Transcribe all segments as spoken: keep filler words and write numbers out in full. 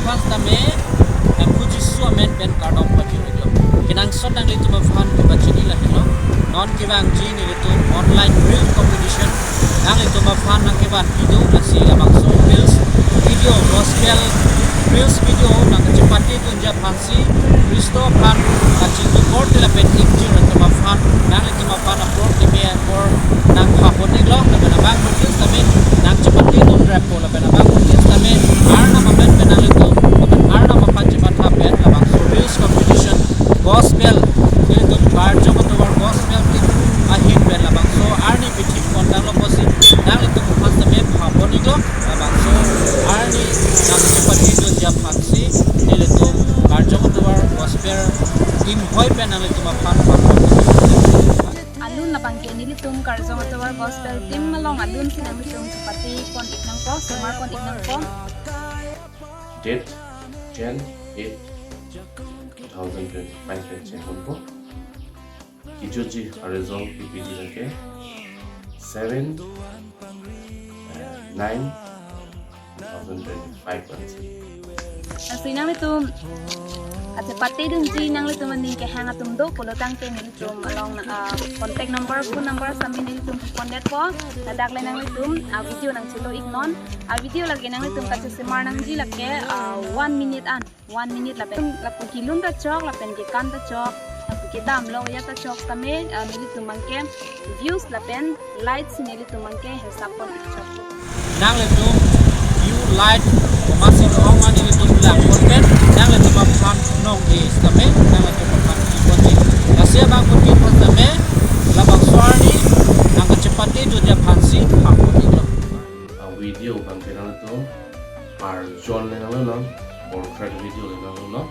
First tame, eh, puji su amen pen kardom pajirlo. Kenangsot nanglitum aphan kepachini lahelo. Non kevangji nelitum online reel competition. Nanglitum aphan nangkevan video, lasi labangso reels video, gospel reels video nangkachepatedunji aphansi Khristo aphan kachingkor te lapen ingjir atum aphan nanglitum aphan apor teme apor nangpapon-iklo, lapen abang reels tame nangchepatedun rappo, lapen abang reels tame Arnam amen pen nanglitum, lapen Arnam aphan chematha pen labangso reels competition gospel, nelitum Karjong atovar gospel team ahin pen labangso arni pithip pon tanglo pusi nanglitum aphan tame papon-iklo, labangso arni nangchepatedunji aphansi nelitum Karjong atovar gospel team hoi pen nanglitum aphan papon-iklo. Alun labangke nelitum Karjong atovar gospel team along alunsi nanglitum chepate pon-ik nangpo, somar pon-ik nangpo. Date ten eight two thousand twenty-five pen chengponpo. Kejutji arezong kepiji lake seven, eh, nine two thousand twenty-five ansi. Lasi nanglitum kachepatedunji nanglitum aning kehang atum do pulo tangte nelitum along, ah, contact number, phone number sami nelitum pondetpo. Ladak le nanglitum, ah, video nangchelo-iknon. Ah, video lake nanglitum kachesemar nangji lake, ah, one minute an. One minute lapen lapu kelun ta chok, lapen kekan ta chok, lapu kedam lo ya ta chok tame, ah, nelitum abangke views lapen likes nelitum abangke hisap pon-ik chok. Nanglitum view, like, komatsi ong ma nelitum lang pon pen nanglitum aphan nong-e tame nanglitum aphan ipon-ik. Lasi abang kuti pon tame labangso arni nangkachepatedunji aphansi papon-iklo. A video abangke nanglitum arjon le nanglo non, portrait video le nanglo non,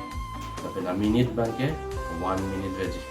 lapen a minute abangke one minute veji.